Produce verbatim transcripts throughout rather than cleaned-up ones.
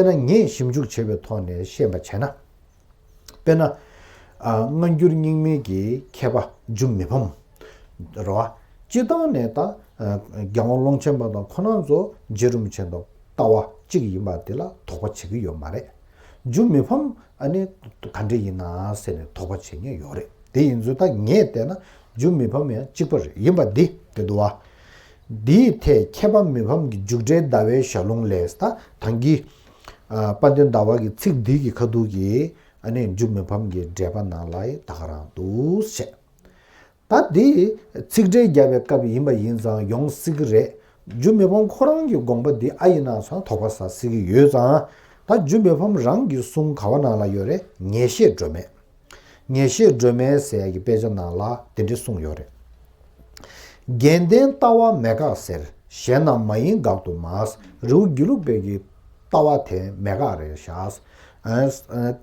དཔེར་ན་ངས་ཞིབ་འཇུག་བྱས་པའི་ཐོག་ནས་བཤད་པ་བྱས་ན། དཔེར་ན། ཨ། སྔ་འགྱུར་རྙིང་མའི་གི་མཁས་པ་འཇུ་མི་ཕམ། རེད་བ། སྤྱིར་བཏང་ནས་ད། ཨ། རྒྱལ་དབང་ཀློང་ཆེན་པ་དང་ཁོ་རང་ཚོ་རྗེ་རིན་པོ་ཆེ་དང་ལྟ་བ་གཅིག་ཡིན་པ་དེ་ལ་དོགས་པ་བྱེད་ཀྱི་ཡོད་མ་རེད། འཇུ་མི་ཕམ་ཨ་ནི་ག་འདྲ་ཡིན་ན་ཟེར་ནས་དོགས་པ་བྱེད་མཁན་ཡོད་རེད། དེ་ཡིན་ཚུལ་ད་ངས་བལྟས་ན་འཇུ་མི་ཕམ་ཡང་གཅིག་པ་རེད། ཡིན་པ་འདི་དེ་འདུག་བ། འདིའི་ཐད་མཁས་པ་མི་ཕམ་གྱི་མཇུག་འབྲས་ཟླ་བའི་ཞལ་ལུང་ལས། ད་ད་གིན། ཨ། དཔལ་ལྡན་ཟླ་བ་གི་ཚིག་འདི་གི་ཁ་ཐུག་གི་ཨ་ནི་འཇུ་མི་ཕམ་གྱི་འགྲེལ་པ་ནང་ལ་ད་ག་རང་འདུག་བཤད། ད་འདི་ཚིག་འགྲེལ་རྒྱབ་པའི་སྐབས་ཡིན་པ་ཡིན་ཙང་ཡོང་སྲིད་ཀྱི་རེད། འཇུ་མི་ཕམ་ཁོ་རང་གི་དགོངས་པ་འདི་ཨ་ཡིན་ན་སོང་དོགས་པ་ཟ་སྲིད་ཀྱི་ཡོད་ཙང་། ད་འཇུ་མི་ཕམ་རང་གི་གསུང་ག་བ་ནང་ལ་ཡོད་རེད། ངེས་ཤེས་སྒྲོན་མེ། ངེས་ཤེས་སྒྲོན་མེ་ཟེར་ཡ་གི་དཔེ་ཆ་ནང་ལ་དེ་འདྲ་གསུངས་ཡོད་རེད། རྒྱན་ལྡན་ལྟ་བ་མེད་དགག་ཟེར། གཞན་རྣམས་མ་ཡིན་དགག་ཏུ་མ། རི་བོ་དགེ་ལུགས་པའི་གི་ལྟ་བ་དེ་མེད་དགག་རེད་བཞག། ཨ།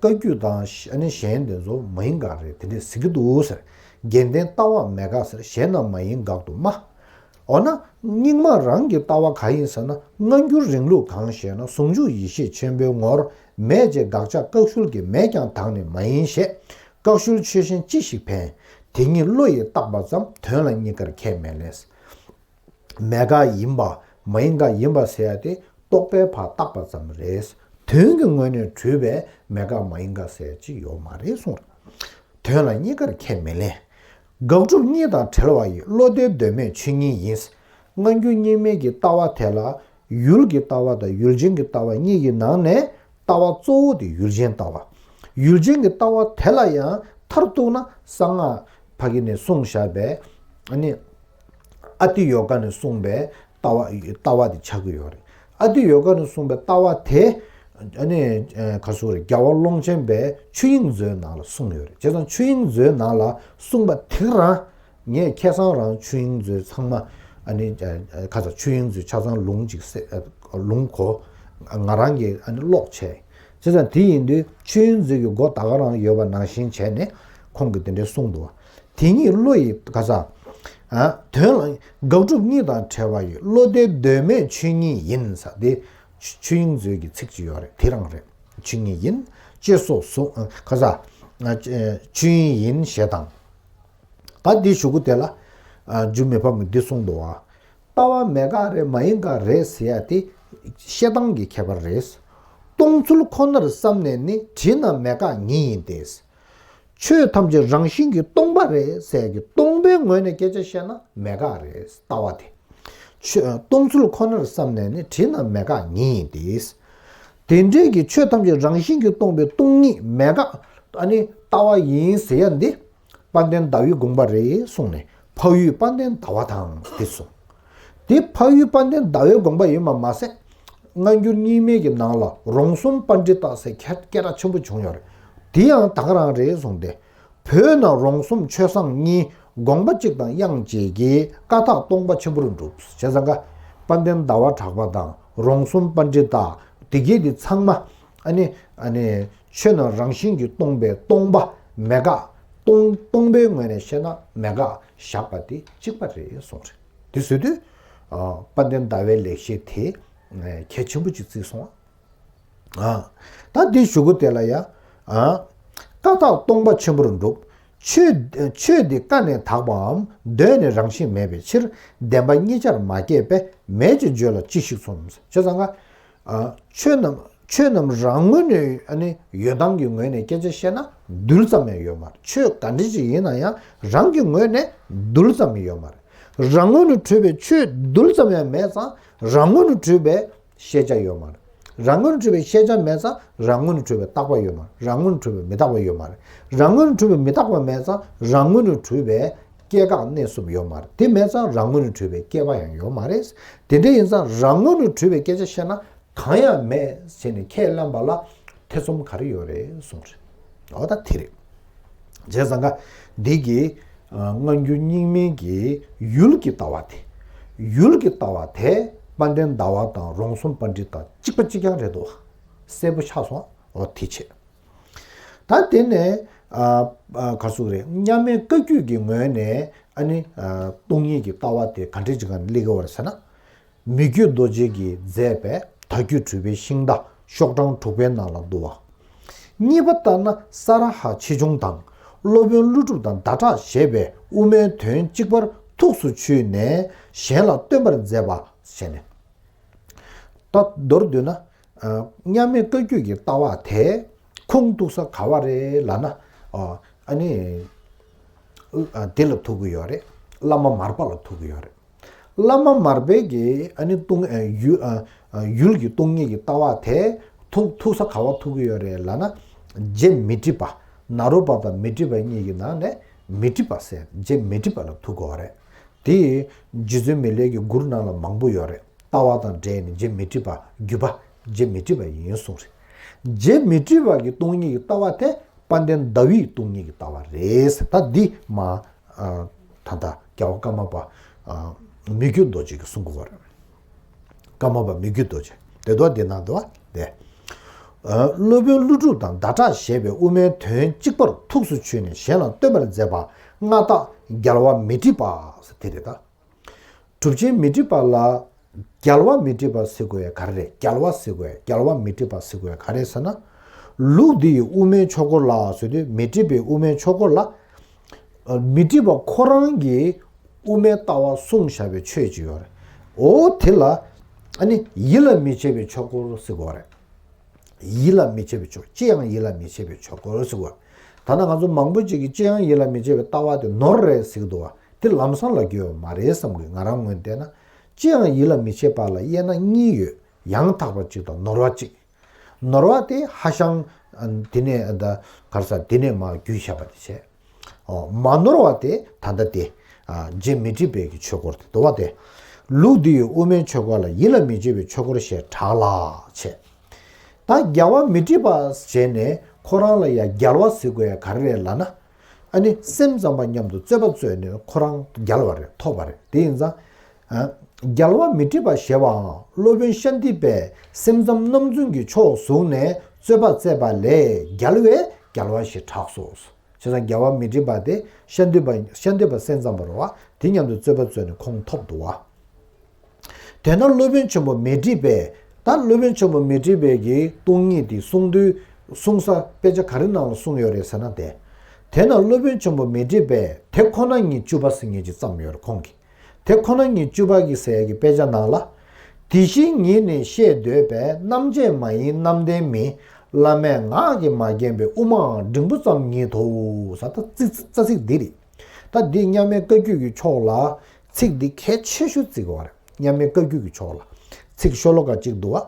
བཀའ་བརྒྱུད་དང་ཨ་ནི་གཞན་དེ་ཚོ་མ་ཡིན་དགག་རེད། དེ་འདྲས་ཟེར་གྱི་འདུག་ཟེར། རྒྱན་ལྡན་ལྟ་བ་མེད་དགག་ཟེར། གཞན་རྣམས་མ་ཡིན་དགག་ཏུ་མ། འོ་ན་རྙིང་མ་རང་གི་ལྟ་བ་ག་ཡིན་ཟེར་ན། སྔ་འགྱུར་རིང་ལུགས་གང་ཞེ་ན། ཟུང་འཇུག་ཡེ་ཤེས་ཆེན་པོའི་ངོར། མེད་ཅེས་དགག་བྱ་བཀག་ཤུལ་གྱི་མེད་ཀྱང་དག་ནི་མ་ཡིན་ཞེས། བཀག་ཤུལ་ཆོས་གཞན་ཅི་ཞིག་ཕན། དེ་ཉིད་བློ་ཡིས་བཏགས་པ་ཙམ། དོན་ལ་གཉིས་ཀར་ཁྱད་མེད་ལས། མེད་དགག་ཡིན་པ་མ་ཡིན་དགག་ཡིན་པ་ཟེར་ཡ་དེ་རྟོག་པས་ཕར་བཏགས་པ་ཙམ་རེད། དོན་གྱི་ངོས་ནས་དྲུལ་བས་མེད་དགག་མ་ཡིན་དགག་ཟེར་ཡ་ཅིག་ཡོད་མ་རེད་གསུངས། དོན་ལ་གཉིས་ཀར་ཁྱད་མེད་ལས། དགག་སྒྲུབ་གཉིས་དང་བྲལ་བ་ཡི། བློ་བདེ་གདོད་མའི་ཆོས་ཉིད་ཡིན། སྔ་འགྱུར་རྙིང་མའི་གི་ལྟ་བ་དེ་ལ་ཡུལ་གྱི་ལྟ་བ་དང་ཡུལ་ཅན་གྱི་ལྟ་བ་གཉིས་ཀྱི་ནང་ནས་ལྟ་བ་གཙོ་བོ་དེ་ཡུལ་ཅན་ལྟ་བ། ཡུལ་ཅན་གྱི་ལྟ་བ་དེ་ལ་ཡང་མཐར་གཏུགས་ན་གསང་སྔགས་ཕ་གི་ནས་གསུངས་བཞག་པའི་ཨ་ནི་ཨ་ཏི་ཡོ་ག་ནས་གསུངས་པའི་ལྟ་བ་ལྟ་བ་དེ་ཆགས་ཀྱི་ཡོད་རེད། ཨ་ཏི་ཡོ་ག་ནས་གསུངས་པའི་ལྟ་བ་དེ་ཨ་ནི་ག་སོ་རེད། རྒྱལ་བ་ཀློང་ཆེན་པའི་ཆོས་དབྱིངས་མཛོད་ནང་ལ་གསུངས་ཡོད་རེད། བྱས་ཙང་ཆོས་དབྱིངས་མཛོད་ནང་ལ་གསུངས་པ་དེ་རང་། ངས་ཁ་སང་རང་ཆོས་དབྱིངས་མཛོད་ཚང་མ་ཨ་ནི་ཁ་ཚ་ཆོས་དབྱིངས་མཛོད་ཆ་ཚང་ལུང་ཅིག་གསལ་ལུང་གོ་ང་རང་གིས་ཨ་ནི་ཀློག་བྱས། བྱས་ཙང་དེ་ཡིན་དུས་ཆོས་དབྱིངས་མཛོད་ཀྱི་མགོ་ད་ག་རང་ཡོད་པ་ནང་བཞིན་བྱས་ནས་ཁོང་གིས་དེ་འདྲའི་གསུངས་འདུག་བ། དེ་ཉིད་བློ་ཡིས་ཁ་ཚ། ཨ། དོན་ལ་དགག་སྒྲུབ་གཉིས་དང་བྲལ་བ་ཡི། བློ་བདེ་གདོད་མའི་ཆོས་ཉིད་ཡིན་ཟེར་དེ་ཆོས་དབྱིངས་མཛོད་ཀྱི་ཚིག་ཅིག་ཡོད་རེད། དེ་རང་རེད། ཆོས་ཉིད་ཡིན། ཅེས་སོགས་གསུངས། ཁ་ཚ། ཆོས་དབྱིངས་ཡིན་ཞེས་དང་། ད་འདི་ཞུ་གུ་དེ་ལ། ཨ། འཇུ་མི་ཕམ་གྱིས་འདི་གསུངས་འདུག་བ། ལྟ་བ་མེད་དགག་རེད་མ་ཡིན་དགག་རེད་ཟེར་ཡ་དེ་བཤད་སྟངས་ཀྱི་ཁྱད་པར་རེད། སྟོང་ཚུལ་ཁོ་ནར་བསམས་ནས་ནི། དྲིས་ན་མེད་དགག་ཉིད་ཡིན་ཏེ། ཆོས་ཐམས་ཅད་རང་བཞིན་གྱིས་སྟོང་པ་རེད་ཟེར་གྱི་སྟོང་པའི་ངོས་ནས་སྐད་ཆ་བཤད་ན་མེད་དགག་རེད། ལྟ་བ་དེ། ཆོས་སྟོང་ཚུལ་ཁོ་ནར་བསམས་ནས་ནི། དྲིས་ན་མེད་དགག་ཉིད་ཡིན་ཏེ། དེ་འདྲའི་གི་ཆོས་ཐམས་ཅད་རང་བཞིན་གྱིས་སྟོང་པའི་སྟོང་ཉིད་མེད་དགག་ཨ་ནི་ལྟ་བ་ཡིན་ཟེར་ཡ་འདི། དཔལ་ལྡན་ཟླ་བའི་དགོངས་པ་རེད་གསུངས་ནས། འཕགས་ཡུལ་དཔལ་ལྡན་ཟླ་བ་དང་དེ་གསུངས། དེ་འཕགས་ཡུལ་དཔལ་ལྡན་ཟླ་བའི་དགོངས་པ་ཡིན་པ་མ་ཟད། སྔ་འགྱུར་རྙིང་མའི་གི་ནང་ལ་རོང་ཟོམ་པཎྜི་ཏ་ཟེར་སྐད་སྐད་གྲགས་ཆེན་པོ་བྱུང་ཡོད་རེད། དེ་ཡང་ད་ག་རང་རེད་གསུངས་ཏེ། བོད་ན་རོང་ཟོམ་ཆོས་བཟང་གཉིས། དགོངས་པ་གཅིག་དང་དབྱངས་གཅིག་གིས། ཀ་དག་སྟོང་པ་ཆེན་པོར་གྲུབ། བྱས་ཙང་ཀ་དཔལ་ལྡན་ཟླ་བ་གྲགས་པ་དང་རོང་ཟོམ་པཎྜི་ཏ་དེ་གྱད་དེ་ཚང་མ་ཨ་ནི་ཨ་ནི་ཆོས་རྣམས་རང་བཞིན་གྱིས་སྟོང་པའི་སྟོང་པ་མེད་དགག་སྟོང་སྟོང་པའི་ངོས་ནས་བཤད་ན་མེད་དགག་བཞག་པ་དེ་གཅིག་པ་རེད་གསུངས་རེད། དེ་ཟེར་དུས་ཨ་དཔལ་ལྡན་ཟླ་བའི་ལེགས་བཤད་དེ་གལ་ཆེན་པོ་ཅིག་བརྩིས་སོང་། ཨ། ད་འདི་ཞུ་གུ་དེ་ལ་ཡ། ཨ། ཀ་དག་སྟོང་པ་ཆེན་པོར་འགྲུབ། ཆོས་ཆོས་འདི་ཀ་ནས་དག་པའམ་གདོད་ནས་རང་བཞིན་མེད་པའི་ཕྱིར། བདེན་པ་གཉིས་ཆར་མ་སྐྱེས་པས། མེད་ཅེས་བརྗོད་ལ་ཅི་ཞིག་འཚམ། བྱས་ཙང་ཀ་ཨ། ཆོས་རྣམས་ཆོས་རྣམས་རང་ངོས་ནས་ཨ་ནི་ཡོད་སྟངས་ཀྱི་ངོས་ནས་སྐད་ཆ་བཤད་ན་རྡུལ་ཙམ་ཡང་ཡོད་མ་རེད། ཆོས་ག་འདྲ་ཅིག་ཡིན་ན་ཡང་རང་གི་ངོས་ནས་རྡུལ་ཙམ་ཡང་ཡོད་མ་རེད། རང་ངོས་ནས་གྲུབ་པའི་ཆོས་རྡུལ་ཙམ་ཡང་མེད་ཙང་རང་ངོས་ནས་གྲུབ་པའི་ཤེས་བྱ་ཡོད་མ་རེད། རང་ངོས་ནས་གྲུབ་པའི་ཤེས་བྱ་མེད་ཙང་རང་ངོས་ནས་གྲུབ་པའི་རྟག་པ་ཡོད་མ་རེད། རང་ངོས་ནས་གྲུབ་པའི་མི་རྟག་པ་ཡོད་མ་རེད། རང་ངོས་ནས་གྲུབ་པའི་མི་རྟག་པ་མེད་ཙང་རང་ངོས་ནས་གྲུབ་པའི་སྐྱེ་འགག་གནས་གསུམ་ཡོད་མ་རེད། དེ་མེད་ཙང་རང་ངོས་ནས་གྲུབ་པའི་སྐྱེ་བ་ཡང་ཡོད་མ་རེད། དེ་འདྲ་ཡིན་ཙང་རང་ངོས་ནས་གྲུབ་པའི་སྐད་ཆ་བཤད་ན་གང་ཡང་མེད་ཟེར་ནས་ཁས་ལེན་པ་ལ་ཐེ་ཚོམ་ག་རེ་ཡོད་རེད་གསུངས་རེད། འོ་ད་དེ་རེད། བྱས་ཙང་ཀ་འདི་གི་ཨ། སྔ་འགྱུར་རྙིང་མའི་གི་ཡུལ་གྱི་ལྟ་བ་དེ། ཡུལ་གྱི་ལྟ་བ་དེ་དཔལ་ལྡན་ཟླ་བ་དང་རོང་ཟོམ་པཎྜི་ཏ་གཅིག་པ་གཅིག་རྐྱང་རེད་འདུག་གསལ་པོ་ཆགས་སོང་། འོ་དེ་བྱས། ད་དེ་ནས་ཨ། ཨ། ག་རེ་ཟེར་དགོས་རེད། མཉམ་མེད་བཀའ་བརྒྱུད་ཀྱི་ངོས་ནས་ཨ་ནི་ཨ། སྟོང་ཉིད་ཀྱི་ལྟ་བ་དེ་ག་འདྲས་ཅིག་ག་ནས་སླེབས་ཀྱི་ཡོད་རེད་ཟེར་ན། མི་བསྐྱོད་རྡོ་རྗེ་གིས་མཛད་པའི་བདག་རྒྱུད་གྲུབ་པའི་ཤིང་རྟ་ ཤོག་གྲངས་དྲུག་པའི་ནང་ལ་འདུག་བ། གཉིས་པ་ལྟར་ན་ས་ར་ཧ་ཆེ་ཆུང་དང་སློབ་དཔོན་ཀླུ་སྒྲུབ་དང་ཟླ་གྲགས་ཞེས་པས་དབུ་མའི་དོན་གཅིག་པར་ཐུགས་སུ་ཆུད་ནས་གཞན་ལ་སྟོན་པར་མཛད་པ་ཞེས་ནས། ད་མདོར་བསྡུས་ན། ཨ། མཉམ་མེད་བཀའ་བརྒྱུད་ཀྱི་ལྟ་བ་དེ་ཁུངས་གཏུགས་ས་ག་བ་རེད་ལབ་ན། ཨ། ཨ་ནི། ཨ། དེ་ལ་ཐུག་གི་ཡོད་རེད། བླ་མ་མར་པ་ལ་ཐུག་གི་ཡོད་རེད། བླ་མ་མར་པའི་གི་ཨ་ནི་སྟོང་། ཨ། ཡུལ། ཨ། ཨ། ཡུལ་གྱི་སྟོང་ཉིད་ཀྱི་ལྟ་བ་དེ་ཐུག་ཐུག་ས་ག་བ་ཐུག་གི་ཡོད་རེད་ལབ་ན། རྗེ་མཻ་ཏྲི་པ། ནཱ་རོ་པ་དང་མཻ་ཏྲི་པ་གཉིས་ཀྱི་ནང་ནས་མཻ་ཏྲི་པ་ཟེར། རྗེ་མཻ་ཏྲི་པ་ལ་ཐུག་གི་ཡོད་རེད། དེ་རྗེ་བཙུན་མི་ལའི་གི་མགུར་ནང་ལ་མང་པོ་ཡོད་རེད། ལྟ་བ་དང་འབྲེལ་ནས་རྗེ་མཻ་ཏྲི་པ། བརྒྱུད་པ་རྗེ་མཻ་ཏྲི་པ་ཡིན་གསུངས་རེད། རྗེ་མཻ་ཏྲི་པ་གི་སྟོང་ཉིད་ཀྱི་ལྟ་བ་དེ་དཔལ་ལྡན་ཟླ་འོད་སྟོང་ཉིད་ཀྱི་ལྟ་བ་རེད། ད་འདི་མ། ཨ། ད་ལྟ་རྒྱལ་བ་ཀརྨ་པ། ཨ། མི་བསྐྱོད་རྡོ་རྗེ་གིས་གསུང་གི་ཡོད་རེད། ཀརྨ་པ་མི་བསྐྱོད་རྡོ་རྗེ་དེ་དོ་དེ་ན་དོ་དེ། ཨ། སློབ་དཔོན་ཀླུ་སྒྲུབ་དང་ཟླ་གྲགས་ཞེས་པས་དབུ་མའི་དོན་གཅིག་པར་ཐུགས་སུ་ཆུད་ནས་གཞན་ལ་སྟོན་པར་མཛད་པ་མངའ་བདག་རྒྱལ་བ་མཻ་ཏྲི་པ་ཟེར་དེ་རེད་ད། གྲུབ་ཆེན་མཻ་ཏྲི་པ་ལ་རྒྱལ་བ་མཻ་ཏྲི་པ་ཟེར་དགོས་ཡ་ག་རེ་རེད། རྒྱལ་བ་ཟེར་དགོས་ཡ། རྒྱལ་བ་མཻ་ཏྲི་པ་ཟེར་དགོས་ཡ་ག་རེ་ཟེར་ན། ལུགས་འདི་ཡི་དབུ་མའི་ཆོས་འཁོར་ལ་ཟེར་དུས་མཻ་ཏྲི་པའི་དབུ་མའི་ཆོས་འཁོར་ལ། ཨ། མཻ་ཏྲི་པ་ཁོ་རང་གིས་དབུ་མའི་ལྟ་བ་གསུངས་བཞག་པའི་ཆོས་ཅིག་ཡོད་རེད། འོ་དེ་ལ་ཨ་ནི་ཡིད་ལ་མི་བྱེད་པའི་ཆོས་འཁོར་ཟེར་དགོས་རེད། ཡིད་ལ་མི་བྱེད་པའི་ཆོས། ཅི་ཡང་ཡིད་ལ་མི་བྱེད་པའི་ཆོས་འཁོར་ཟེར་བ། ད་ལྟ་ང་ཚོ་མང་པོ་ཅིག་གིས་ཅི་ཡང་ཡིད་ལ་མི་བྱེད་པའི་ལྟ་བ་དེ་ནོར་རེད་ཟེར་གྱི་འདུག་བ། དེ་ལམ་སང་ལབ་རྒྱུ་ཡོད་མ་རེད་བསམ་གྱི། ང་རང་ངོས་བལྟས་ན། ཅི་ཡང་ཡིད་ལ་མི་བྱེད་པ་ལ་དབྱེ་ན་གཉིས་ཡོད། ཡང་དག་པ་གཅིག་དང་ནོར་བ་གཅིག། ནོར་བ་དེ་ཧྭ་ཤང་། ཨ། དེ་ནས་ད་ག་རེ་ཟེར། དེ་ནས་མར་བརྒྱུད་བཞག་པ་དེ་བྱས། ཨོ། མ་ནོར་བ་དེ་ད་ལྟ་དེ། ཨ། རྗེ་མཻ་ཏྲི་པའི་གི་ཆོས་འཁོར་དེ་འདུག་བ་དེ། ལུགས་འདི་ཡི་དབུ་མའི་ཆོས་འཁོར་ལ་ཡིད་ལ་མི་བྱེད་པའི་ཆོས་འཁོར་ཞེས་གྲགས་ལ་བྱས། ད་རྒྱལ་བ་མཻ་ཏྲི་པ་བྱས་ནས་ཁོ་རང་ལ་ཡ་རྒྱལ་བ་ཟེར་དགོས་ཡ་ག་རེ་རེད་ལབ་ན། ཨ་ནི་སེམས་ཙམ་པ་མཉམ་དུ་རྩོད་པ་རྩོད་ནས་ཁོ་རང་རྒྱལ་བ་རེད། ཐོབ་པ་རེད། དེ་ཡིན་ཙང་། ཨ། རྒྱལ་བ་མཻ་ཏྲི་པ་ཞེས་པའང་སློབ་དཔོན་ཤཱནྟི་པས་སེམས་ཙམ་རྣམ་རྫུན་གྱི་ཕྱོགས་བཟུང་ནས་རྩོད་པ་རྩོད་པ་ལས་རྒྱལ་བས་རྒྱལ་བ་ཞེས་གྲགས་སོ། བྱས་ཙང་རྒྱལ་བ་མཻ་ཏྲི་པ་དེ་ཤཱནྟི་པ། ཤཱནྟི་པ་སེམས་ཙམ་པ་རེད་བ། དེ་མཉམ་དུ་རྩོད་པ་རྩོད་ནས་ཁོང་ཐོབ་འདུག་བ། དེས་ན་སློབ་དཔོན་ཆེན་པོ་མཻ་ཏྲི་པས། ད་སློབ་དཔོན་ཆེན་པོ་མཻ་ཏྲི་པའི་གི་སྟོང་ཉིད་དེ་གསུང་དུས། གསུང་ས་དཔེ་ཆ་ག་རེ་ནང་ལ་གསུངས་ཡོད་རེད་ཟེར་ན་དེ། དེས་ན་སློབ་དཔོན་ཆེན་པོ་མཻ་ཏྲི་པས་དེ་ཁོ་ན་ཉིད་བཅུ་པ་ཟེར་མཁན་ཅིག་བརྩམས་ཡོད་རེད་ཁོང་གིས། དེ་ཁོ་ན་ཉིད་བཅུ་པ་གི་ཟེར་ཡ་གི་དཔེ་ཆ་ནང་ལ། དེ་བཞིན་ཉིད་ནི་ཤེས་འདོད་པས། རྣམ་བཅད་མ་ཡིན་རྣམ་བདེན་མིན། བླ་མའི་ངག་གིས་མ་བརྒྱན་པའི། དབུ་མའང་འབྲིང་པོ་ཙམ་ཉིད་དོ། ཟེར་ད་ཚིག་རྩ་ཚིག་འདི་རེད། ད་འདི་མཉམ་མེད་བཀའ་བརྒྱུད་ཀྱི་ཕྱོགས་ལ་ཚིག་འདི་གལ་ཆེ་ཤོས་བརྩི་དགོས་པ་རེད། མཉམ་མེད་བཀའ་བརྒྱུད་ཀྱི་ཕྱོགས་ལ་ཚིག་ཤོ་ལོ་ཀ་གཅིག་འདུག་བ།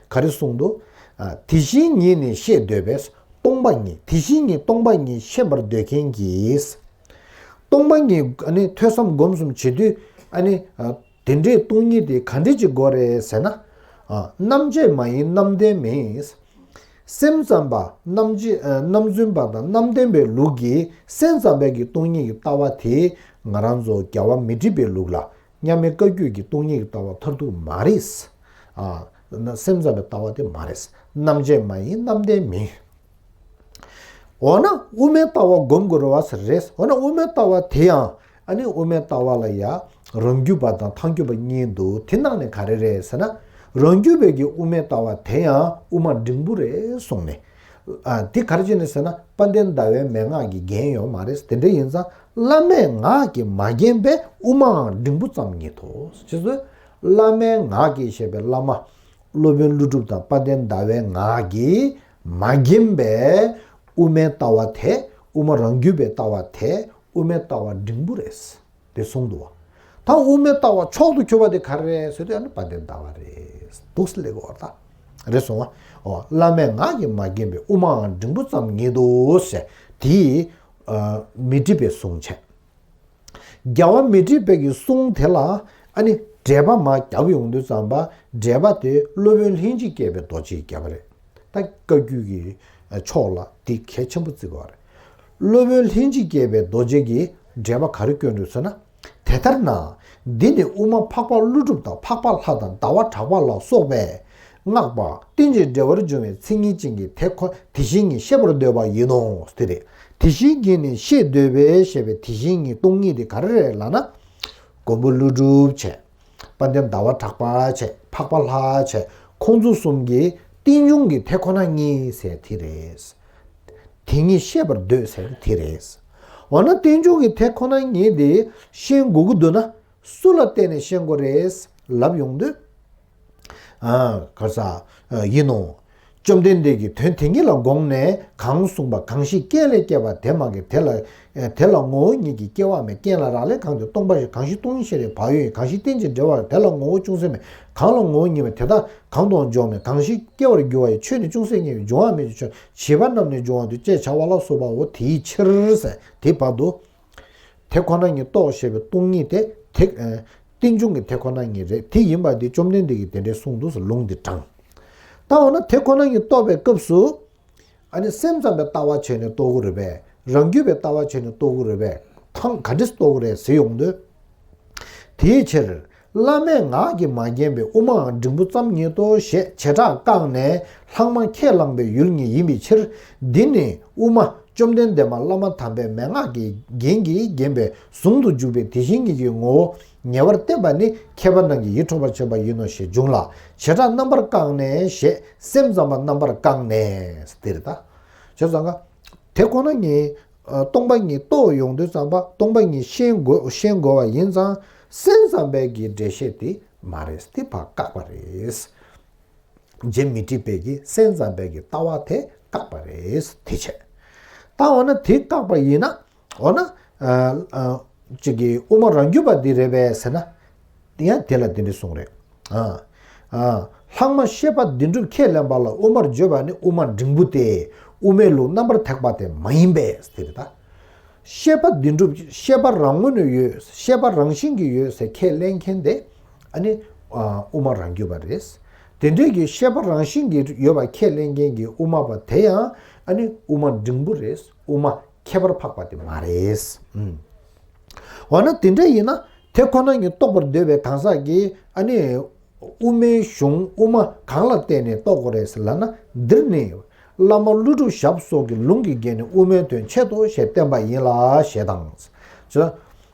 ག་རེ་གསུངས་འདུག། ཨ། དེ་བཞིན་ཉིད་ནི་ཤེས་འདོད་པས། སྟོང་པ་ཉིད། དེ་བཞིན་ཉིད་སྟོང་པ་ཉིད་ཤེས་པར་འདོད་མཁན་གྱིས། སྟོང་པ་ཉིད་ཨ་ནི་ཐོས་བསམ་སྒོམ་གསུམ་བྱེད་དུས་ཨ་ནི། ཨ། དེ་འདྲའི་སྟོང་ཉིད་དེ་ག་འདྲ་ཅིག་དགོས་རེད་ཟེར་ན། ཨ། རྣམ་བཅད་མ་ཡིན་རྣམ་བདེན་མིན། སེམས་ཙམ་པ་རྣམ་བཅད། ཨ། རྣམ་རྫུན་པ་དང་རྣམ་བདེན་པའི་ལུགས་ཀྱི་སེམས་ཙམ་པའི་གི་སྟོང་ཉིད་ཀྱི་ལྟ་བ་དེ་ང་རང་ཚོ་རྒྱལ་བ་མཻ་ཏྲི་པའི་ལུགས་ལ། མཉམ་མེད་བཀའ་བརྒྱུད་ཀྱི་སྟོང་ཉིད་ཀྱི་ལྟ་བ་མཐར་ཐུག་མ་རེད། ཨ། སེམས་ཙམ་པའི་ལྟ་བ་དེ་མ་རེད། རྣམ་བཅད་མ་ཡིན་རྣམ་བདེན་མིན། འོ་ན་དབུ་མའི་ལྟ་བ་སྒོམ་དགོས་རེད་བ་ཟེར། རེད། འོ་ན་དབུ་མའི་ལྟ་བ་དེ་ཡང་། ཨ་ནི་དབུ་མའི་ལྟ་བ་ལ་ཡ་རང་རྒྱུད་པ་དང་ཐལ་འགྱུར་བ་གཉིས་འདུག། དེ་ནང་ནས་ག་རེ་རེད་ཟེར་ན། རང་རྒྱུད་པའི་གི་དབུ་མའི་ལྟ་བ་དེ་ཡང་དབུ་མ་འབྲིང་པོ་རེད་གསུངས་ནས། ཨ། དེ་ག་རེ་བྱས་ནས་ཟེར་ན། དཔལ་ལྡན་ཟླ་བའི་མན་ངག་གི་རྒྱན་ཡོད་མ་རེད། དེ་འདྲ་ཡིན་ཙང་བླ་མའི་ངག་གིས་མ་བརྒྱན་པའི་དབུ་མའང་འབྲིང་པོ་ཙམ་ཉིད་དོ། ཅེས་སོ། བླ་མའི་ངག་གིས་ཞེས་པའི་བླ་མ། སློབ་དཔོན་ཀླུ་སྒྲུབ་དང་དཔལ་ལྡན་ཟླ་བའི་ངག་གིས་མ་བརྒྱན་པའི་དབུ་མའི་ལྟ་བ་དེ། དབུ་མ་རང་རྒྱུད་པའི་ལྟ་བ་དེ་དབུ་མའི་ལྟ་བ་འབྲིང་པོ་རེད། དེ་གསུངས་འདུག་བ། ད་དབུ་མའི་ལྟ་བ་མཆོག་ཏུ་གྱུར་པ་དེ་ག་རེ་རེད་ཟེར་དུས། ཨ་ནི་དཔལ་ལྡན་ཟླ་བ་རེད་འདུག་ཟེར་ལབ་ཀྱི་ཡོད་རེད་ད། རེད་སོང་བ། ཨོ། བླ་མའི་ངག་གིས་མ་བརྒྱན་པའི། དབུ་མའང་འབྲིང་པོ་ཙམ་ཉིད་དོ་ཟེར་དེ། ཨ། མཻ་ཏྲི་པའི་གསུང་བྱས། རྒྱལ་བ་མཻ་ཏྲི་པའི་གི་གསུང་དེ་ལ་ཨ་ནི་འགྲེལ་པ་མར་བརྒྱབ་ཡོང་དུས་ཙམ་པ། འགྲེལ་པ་དེ་སློབ་དཔོན་ལྷན་ཅིག་སྐྱེས་པའི་རྡོ་རྗེས་བརྒྱབ་པ་རེད། ད་བཀའ་བརྒྱུད་ཀྱི་ཕྱོགས་ལ་འདི་གལ་ཆེན་པོ་བརྩི་དགོས་པ་རེད། སློབ་དཔོན་ལྷན་ཅིག་སྐྱེས་པའི་རྡོ་རྗེ་གིས་འགྲེལ་པ་ག་རེ་བསྐྱོན་འདུག་ཟེར་ན། དེ་ལྟར་ན། འདི་ནི་དབུ་མ་འཕགས་པ་ཀླུ་སྒྲུབ་དང་འཕགས་པ་ལྷ་དང་ཟླ་བ་གྲགས་པ་ལ་སོགས་པས་བསྔགས་པ་རྟེན་ཅིང་འབྲེལ་བར་འབྱུང་བའི་མཚན་ཉིད་ཅན་གྱི་དེ་ཁོ་དེ་བཞིན་ཉིད་བཤད་པར་འདོད་པ་ཡིན་ནོ། དེ་རེད། དེ་བཞིན་ཉིད་ནི་ཤེས་འདོད་པས་ཞེས་པའི་དེ་བཞིན་ཉིད་སྟོང་ཉིད་དེ་ག་རེ་རེད་ལབ་ན། མགོན་པོ་ཀླུ་སྒྲུབ་བྱས། དཔལ་ལྡན་ཟླ་བ་གྲགས་པ་བྱས། འཕགས་པ་ལྷ་བྱས། ཁོང་ཚོ་གསུམ་གྱིས་ རྟེན་འབྱུང་གི་དེ་ཁོ་ན་ཉིད་ཟེར་དེ་རེད། དེ་ཉིད་ཤེས་པར་འདོད་ཟེར་དེ་རེད། འོ་ན་རྟེན་འབྱུང་གི་དེ་ཁོ་ན་ཉིད་དེ་ཤེས་དགོས་ཀྱི་འདུག་ན། སུ་ལ་བརྟེན་ནས་ཤེས་དགོས་རེད་ལབ་ཡོང་དུས། ཨ། ག་རེ་ཟ། ཨ། ཡིན་ནོ། བཅོམ་ལྡན་འདས་ཀྱིས་དོན་དེ་ཉིད་ལ་དགོངས་ནས་གང་གསུངས་པ། གང་ཞིག་རྐྱེན་ལས་སྐྱེས་པ་དེ་མ་སྐྱེས། དེ་ལ། ཨ། དེ་ལ་ངོ་བོ་ཉིད་ཀྱིས་སྐྱེ་བ་མེད། རྐྱེན་ལ་རག་ལས་གང་དེ་སྟོང་པ་ཞིག། གང་ཞིག་སྟོང་ཉིད་ཤེས་རིག་བག་ཡོད་ཡིན། གང་ཞིག་རྟེན་ཅིང་འབྲེལ་བ་རག། དེ་ལ་ངོ་བོ་ཅུང་ཟད་མེད། གང་ལ་ངོ་བོ་ཉིད་མེད། དེ་དག་གང་དུའང་འཇོག་མེད། གང་ཞིག་སྐྱེ་བར་འགྱུར་བ་ཡི། ཆོས་ནི་ཅུང་ཟད་ངེས་པའི། འབྱུང་བ་མེད་ཀྱང་ཆོས། བྱིས་པ་རྣམས་ནི་འབྱུང་བར་འདོད། ཅེས་བྱ་བ་ལ་སོགས་པའོ། དེའི་ཕྱིར་ཟེར་དེ་བར་དུ། དེ་ཁོ་ན་ཉིད་རྟོགས་ཞེས་པའི་སྟོང་ཉིད་དེ་དེ། ཨ། རྟེན་འབྱུང་གི་དེ་ཁོ་ན་ཉིད་རེད། དེ་ཡིན་པ་འདི་བཅོམ་ལྡན་འདས་ཀྱིས་དེ་འདྲའི་གསུངས་འདུག་ཟེར་ལུང་འདི་དྲངས། ད་འོ་ན་དེ་ཁོ་ན་ཉིད་རྟོགས་པའི་སྐབས་སུ། ཨ་ནི་སེམས་ཙམ་པའི་ལྟ་བ་བྱས་ནས་རྟོགས་ཀྱི་རེད་པས། རང་རྒྱུད་པའི་ལྟ་བ་བྱས་ནས་རྟོགས་ཀྱི་རེད་པས། ཐང་ག་འདྲས་རྟོགས་ཀྱི་རེད་ཟེར་ཡོང་དུས། དེའི་ཕྱིར། བླ་མས་ངག་གིས་མ་བརྒྱན་པའི་དབུ་མའམ་འབྲིང་པོ་ཙམ་ཉིད་དོ་ཞེས་བྱེ་བྲག་བཀག་ནས་ལྷག་མ་ཁས་བླངས་པའི་ཡུལ་ཉིད་ཡིན་པའི་ཕྱིར། འདི་ནི་དབུ་མ་བཅོམ་ལྡན་འདས་མ་བླ་མ་དམ་པའི་མན་ངག་གི་རྒྱན་གྱིས་བརྒྱན་པའི་ཟུང་དུ་འཇུག་པའི་དེ་བཞིན་ཉིད་ཀྱི་ངོ་བོ་ཉེ་བར་བསྟན་པ་ནི་མཁས་པ་རྣམས་ཀྱིས་ཡིད་འཕྲོག་པར་བྱེད་པ་ཡིན་ནོ་ཞེས་འབྱུང་ལ། བྱེ་བྲག་རྣམ་པར་བཀག་ནས་ཞེས་སེམས་ཙམ་པ་རྣམ་པར་བཀག་ནས་དེ་རེད་ད། བྱས་ཙང་ཀ། དེ་ཁོ་ན་ཉིད། ཨ། སྟོང་པ་ཉིད་རྟོགས་ཡོང་དུས་ཙམ་པ་སྟོང་པ་ཉིད་ཤེས་དགོས་ཤེས་དགོས་པ་ཡིན་ཙང་སེམས་ཙམ་པའི་གི་འགྲེལ་བཤད་དེ་མ་རེད། དེ་ཕར་བཀག་པ་རེད། རྗེ་མི་ཏྲི་པའི་གི་སེམས་ཙམ་པའི་གི་ལྟ་བ་དེ་བཀག་པ་རེད། དེ་བྱས། ད་འོ་ན་དེ་བཀག་པ་ཡིན་ན། འོ་ན། ཨ། ཨ། ཅིག་གི་དབུ་མ་རང་རྒྱུད་པ་འདི་རེད་པས་ཟེར་ན། ཡང་དེ་ལ་འདི་འདྲ་གསུངས་རེད། ཨ། ཨ། ལྷག་མ་ཤེས་པ་བདེན་གྲུབ་ཁས་ལེན་པ་ལ་དབུ་མར་བརྗོད་པ་ནི་དབུ་མ་འབྲིང་པོ་སྟེ། དབུ་མའི་ལུགས་རྣམ་པར་ཐེག་པ་དེ་མ་ཡིན་པས་དེ་རེད་ད། ཤེས་པ་བདེན་གྲུབ་ཤེས་པ་རང་ངོས་ནས་ཡོད། ཤེས་པ་རང་བཞིན་གྱིས་ཡོད་ཟེར་ཁས་ལེན་མཁན་དེ། ཨ་ནི། ཨ། དབུ་མ་རང་རྒྱུད་པ་རེད། དེ་འདྲའི་གི་ཤེས་པ་རང་བཞིན་གྱིས་ཡོད་པ་ཁས་ལེན་མཁན་གྱི་དབུ་མ་པ་དེ་ཡང་ཨ་ནི་དབུ་མ་འབྲིང་པོ་རེད། དབུ་མ་ཁྱད་པར་འཕགས་པ་དེ་མ་རེད། ཨུམ། འོ་ན་དེ་འདྲ་ཡིན་ན་དེ་ཁོ་ན་ཉིད་རྟོགས་པར་འདོད་པའི་གང་ཟག་གིས་ཨ་ནི་དབུ་མའི་གཞུང་དབུ་མ་གང་ལ་བརྟེན་ནས་རྟོགས་དགོས་རེད་ཟེར་ལབ་ན། འདིར་ནི་བླ་མ་ཀླུ་སྒྲུབ་ཞབས་སོགས་ཀྱི་ལུང་གིས་བརྒྱན་ནས་དབུ་མའི་དོན་ཆེད་དོ་ཞེས་བསྟན་པ་ཡིན་ལ་ཞེས་དང་། ཅེས།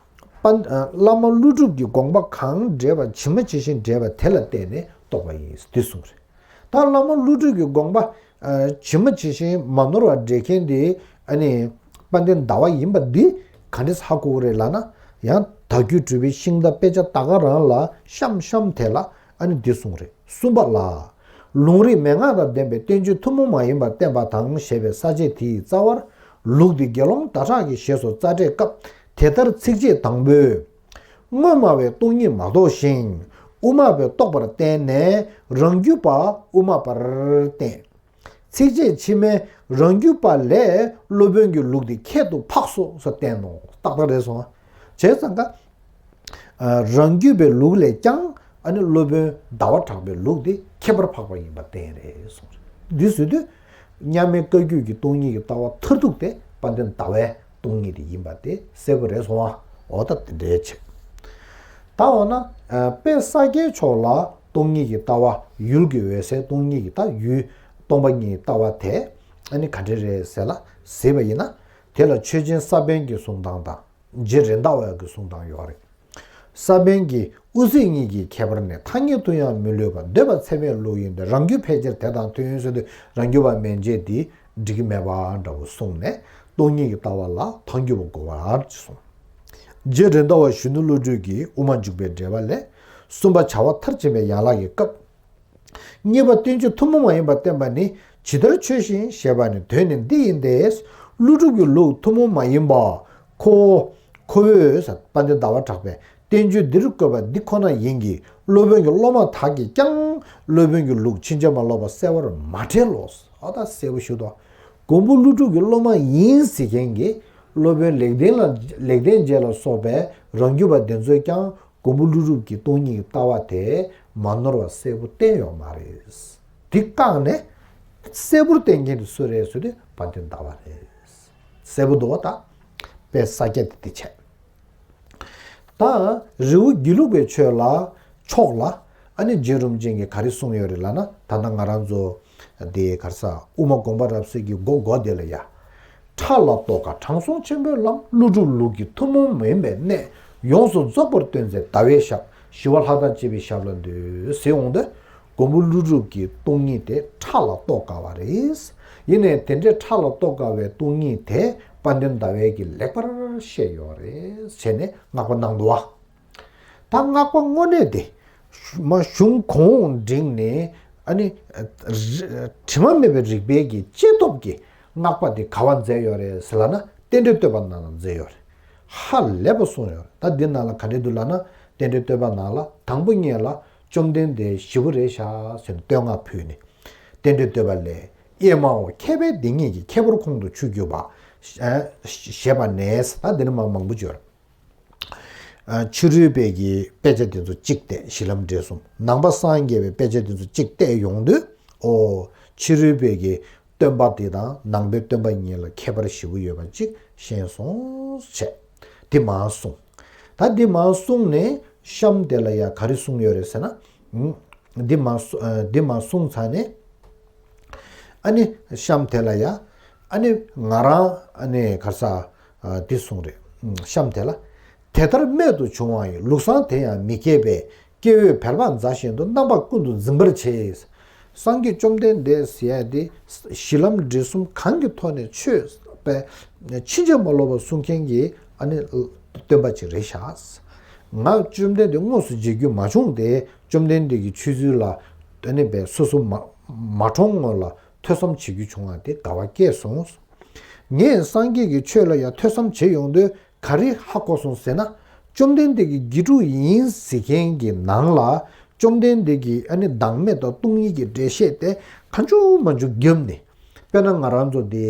པ། བླ་མ་ཀླུ་སྒྲུབ་ཀྱི་དགོངས་པ་གང་འགྲེལ་བ་ཇི་མ་ཇི་བཞིན་འགྲེལ་བ་དེ་ལ་བརྟེན་ནས་རྟོགས་པ་ཡིན་འདི་གསུངས་རེད། ད་བླ་མ་ཀླུ་སྒྲུབ་ཀྱི་དགོངས་པ། ཨ། ཇི་མ་ཇི་བཞིན་མ་ནོར་བར་འགྲེལ་མཁན་དེ་ཨ་ནི་དཔལ་ལྡན་ཟླ་བ་ཡིན་པ་འདི་ག་འདྲས་ཧ་གོ་གི་རེད་ལབ་ན། ཡང་བདག་རྒྱུད་གྲུབ་པའི་ཤིང་རྟ་དཔེ་ཆ་ད་ག་རང་ལ་གཤམ་གཤམ་དེ་ལ་ཨ་ནི་འདི་གསུངས་རེད། གསུམ་པ་ལ། ལུང་རིགས་མན་ངག་དང་ལྡན་པའི་བསྟན་བཅོས་ཐུན་མོང་མ་ཡིན་པར་བསྟན་པ་དང་ཞེས་པའི་ས་བཅད་དེའི་རྩ་བར། ལུགས་འདི་དགེ་སློང་ཟླ་གྲགས་ཀྱིས་ཞེས་སོགས་རྩ་འགྲེལ་སྐབས་དེ་ལྟར་ཚིགས་བཅད་དང་པོས། དངོས་སྨྲ་བས་སྟོང་ཉིད་མ་རྟོགས་ཤིང་། དབུ་མ་པས་རྟོགས་པར་བསྟན་ནས་རང་རྒྱུད་པ་དབུ་མ་པར་བསྟན། ཚིགས་བཅད་ཕྱི་མས་རང་རྒྱུད་པ་ལས་སློབ་དཔོན་གྱི་ལུགས་འདི་ཁྱད་དུ་འཕགས་སོ་ཟེར་བསྟན་ནོ། ཏག་ཏག་རེད་སོང་། བྱས་ཙང་ཀ། ཨ། རང་རྒྱུད་པའི་ལུགས་ལས་ཀྱང་ཨ་ནི་སློབ་དཔོན་ཟླ་བ་གྲགས་པའི་ལུགས་འདི་ཁྱད་པར་འཕགས་པ་ཡིན་པ་བསྟན་རེད་གསུངས་རེད། འདི་ཟེར་དུས། མཉམ་མེད་བཀའ་བརྒྱུད་ཀྱི་སྟོང་ཉིད་ཀྱི་ལྟ་བ་མཐར་ཐུག་དེ་དཔལ་ལྡན་ཟླ་བའི་སྟོང་ཉིད་དེ་ཡིན་པ་དེ་གསལ་པོ་རེད་སོང་ཨ། འོ་ད་དེ་འདྲའི་ཆེ། ད་འོ་ན། ཨ། དཔལ་ས་སྐྱའི་ཕྱོགས་ལ་སྟོང་ཉིད་ཀྱི་ལྟ་བ་ཡུལ་གྱི་འོད་གསལ་སྟོང་ཉིད་ཀྱི་ད་ཡུལ་སྟོང་པ་ཉིད་ཀྱི་ལྟ་བ་དེ་ཨ་ནི་ག་འདྲ་རེད་ཟེར་ལ་གཟིགས་པ་ཡིན་ན། དེ་ལ་ཆོས་ཆེན་ས་པཎ་གྱི་གསུང་སྟངས་དང་། རྗེ་རེད་མདའ་བ་གི་གསུང་སྟངས་ཡོད་རེད། ས་པཎ་གྱིས་དབུ་ཚད་གཉིས་ཀྱི་ཁྱད་པར་ནི་ཐ་སྙད་དུ་ཡང་མི་ལུས་པ་འདོད་པ་ཚད་མའི་ལུགས་ཡིན་ཏེ། རང་རྒྱུད་ཕལ་ཆེར་དེ་དང་མཐུན་ཟེར་དུས་རང་རྒྱུད་པ་མན་ཆད་འདི་འགྲིག་གི་མེད་པ་འདྲ་བོ་གསུངས་ནས་སྟོང་ཉིད་ཀྱི་ལྟ་བ་ལ་ཐལ་འགྱུར་བ་དགོས་པར་གསུངས། རྗེ་རེད་མདའ་བ་གཞོན་ནུ་བློ་གྲོས་ཀྱིས་དབུ་མ་འཇུག་པའི་འགྲེལ་པ་ལས། གསུམ་པ་བྱ་བ་མཐར་ཕྱིན་པའི་ཡན་ལག་གི་སྐབས། གཉིས་པ་བསྟན་བཅོས་ཐུན་མོང་མ་ཡིན་པར་བསྟན་པ་ནི་ཇི་ལྟར་ཆོས་བཞིན་ཞེས་པ་ནི་དོན་ནི་འདི་ཡིན་ཏེ། ཀླུ་སྒྲུབ་ཀྱི་ལུགས་ཐུན་མོང་མ་ཡིན་པ། ཁོ་བོ། ཁོ་བོས་དཔལ་ལྡན་ཟླ་བ་གྲགས་པས་བསྟན་བཅོས་འདིར་བཀོད་པ་འདི་ཁོ་ན་ཡིན་གྱི། སློབ་དཔོན་གྱི་སློབ་མ་དག་གིས་ཀྱང་སློབ་དཔོན་གྱི་ལུགས་ཕྱིན་ཅི་མ་ལོག་པ་གསལ་བར་མ་བཀྲལ་ལོ། ཨ་ད་གསལ་པོ་ཞུ་དོ། མགོན་པོ་ཀླུ་སྒྲུབ་ཀྱི་སློབ་མ་ཡིན་ཟེར་མཁན་གྱི་སློབ་དཔོན་ལེགས་ལྡན་ལ་ལེགས་ལྡན་རྒྱལ་ལ་སོགས་པའི་རང་རྒྱུད་པ་འདི་ཚོས་ཀྱང་མགོན་པོ་ཀླུ་སྒྲུབ་ཀྱི་སྟོང་ཉིད་ཀྱི་ལྟ་བ་དེ་མ་ནོར་བ་གསལ་པོ་བསྟན་ཡོད་མ་རེད། དེ་བཀག་ནས་གསལ་པོར་བསྟན་མཁན་དེ་སུ་རེད་ཟེར་དུས་དཔལ་ལྡན་ཟླ་བ་རེད། གསལ་པོ་འདུག་བ་ད། དཔལ་ས་སྐྱ་དེ་དེ་བྱས། ད་རི་བོ་དགེ་ལུགས་པའི་ཆོས་ལ་ཕྱོགས་ལ་ཨ་ནི་རྗེ་རིན་པོ་ཆེ་གིས་ག་རེ་གསུངས་ཡོད་རེད་ལབ་ན། ད་ལྟ་ང་རང་ཚོ་དེ་ག་རེ་ཟ་དབུ་མ་དགོངས་པ་རབ་གསལ་གྱི་མགོ་མགོ་དེ་ལ་ཡ། ཕྲ་ལ་རྟོགས་དཀའ་དྲང་སྲོང་ཆེན་པོའི་ལམ། ཀླུ་སྒྲུབ་ལུགས་ཀྱི་ཐུན་མོང་མ་ཡིན་པའི་གནད། ཡོངས་སུ་རྫོགས་པར་སྟོན་མཛད་ཟླ་བའི་ཞབས། ཞི་བ་ལྷ་དང་བཅས་པའི་ཞབས་ལ་འདུད་ཟེར་འོང་དུས། མགོན་པོ་ཀླུ་སྒྲུབ་ཀྱི་སྟོང་ཉིད་དེ་ཕྲ་ལ་རྟོགས་དཀའ་བ་རེད། ཡིན་ནའི་དེ་འདྲའི་ཕྲ་ལ་རྟོགས་དཀའ་བའི་སྟོང་ཉིད་དེ་དཔལ་ལྡན་ཟླ་བས་ཀྱིས་ལེགས་པར་བཤད་ཡོད་རེད་བྱས་ནས་བསྔགས་པ་གནང་འདུག་བ། ད་བསྔགས་པ་དངོས་གནས་དེ། མ་གཞུང་གོང་འོག་འགྲིག་ནས་ཨ་ནི། དྲི་མ་མེད་པའི་རིགས་པའི་གི་ལྕེ་སྟོབས་ཀྱིས་བསྔགས་པ་དེ་ག་བ་མཛད་ཡོད་རེད་ཟེར་ལབ་ན་རྟེན་འབྲེལ་བསྟོད་པ་ནང་ལ་མཛད་ཡོད་རེད། ཧ་ལས་པ་གསུངས་ཡོད་རེད། ད་འདི་ནང་ལ་ག་འདྲས་འདུག་ལབ་ན་རྟེན་འབྲེལ་བསྟོད་པ་ནང་ལ་དང་པོ་ཉིད་ལ་བཅོམ་ལྡན་འདས་ཞི་བོ་རེད་ཤག་ཟེར་ནས་བསྟོད་བསྔགས་ཕུལ་ནས། རྟེན་འབྲེལ་བསྟོད་པ་ལས། ཨེ་མའོ་མཁས་པས་འདི་ཉིད་ཀྱི་ཁྱད་པར་ཁོང་དུ་ཆུད་གྱུར་པ། ཞེས་པ་ནས་ད་འདི་ནས་མ་མང་པོ་བརྗོད། ཕྱི་རོལ་པའི་གི་དཔེ་ཆ་དེ་ཚོ་གཅིག་བལྟས། གཞི་ལམ་འབྲས་གསུམ། ནང་པ་སངས་རྒྱས་པའི་དཔེ་ཆ་དེ་ཚོ་གཅིག་བལྟས་ཡོང་དུས། ཨོ། ཕྱི་རོལ་པའི་གི་སྟོན་པ་དེ་དང་ནང་པའི་སྟོན་པ་གཉིས་ལ་ཁྱད་པར་ཞེ་པོ་ཡོད་པ་གཅིག་ཤེས་སོང་བྱས། དེ་མར་གསུངས། ད་དེ་མར་གསུངས་ནས་གཤམ་དེ་ལ་ཡ་ག་རེ་གསུངས་ཡོད་རེད་ཟེར་ན། འདི་མ་གསུ་ཨ་འདི་མ་གསུངས་ཚར་ནས། ཨ་ནི་གཤམ་དེ་ལ་ཡ། ཨ་ནི་ང་རང་ཨ་ནི་ག་རེ་ཟ། ཨ་འདི་གསུངས་རེད། གཤམ་དེ་ལ། དེ་ལྟར་རྨད་དུ་བྱུང་བ་ཡི། ལུགས་བཟང་དེ་ཡང་མི་བསྐྱེད་པས། སྐྱེ་བོས་བལ་པ་མཛའ་བཞིན་དུ། རྣམ་པ་ཀུན་ཏུ་འཛིན་པར་བྱེད། སངས་རྒྱས་བཅོམ་ལྡན་འདས་ཟེར་ཡ་དེ་གཞི་ལམ་འབྲས་གསུམ་གང་གི་ཐོག་ནས་ཆོས་པའི་ཕྱིན་ཅི་མ་ལོག་པ་གསུང་མཁན་གྱི་ཨ་ནི་སྟོན་པ་ཅིག་རེད་ཤག་ང་བཅོམ་ལྡན་འདས་དངོས་སུ་མཇལ་རྒྱུ་མ་བྱུང་སྟེ། བཅོམ་ལྡན་འདས་ཀྱི་ཆོས་ཚུལ་ལ་ཨ་ནི་བས་སོ་སོ་མ་མ་གྲོངས་སྔོན་ལ་ཐོས་བསམ་བྱེད་རྒྱུ་བྱུང་བ་དེ་དགའ་བ་སྐྱེས་སོང་། ངས་སངས་རྒྱས་ཀྱི་ཆོས་ལ་ཡང་ཐོས་བསམ་བྱེད་ཡོང་དུས་ག་རེ་ཧ་གོ་སོང་ཟེར་ན། བཅོམ་ལྡན་འདས་ཀྱི་དགེ་ཕྲུག་ཡིན་ཟེར་མཁན་གྱི་ནང་ལ་བཅོམ་ལྡན་འདས་ཀྱི་ཨ་ནི་བདག་མེད་དང་སྟོང་ཉིད་ཀྱི་འགྲེལ་བཤད་དེ་གང་བྱུང་མང་བྱུང་བརྒྱབ་ནས། དཔེར་ན་ང་རང་ཚོ་དེ་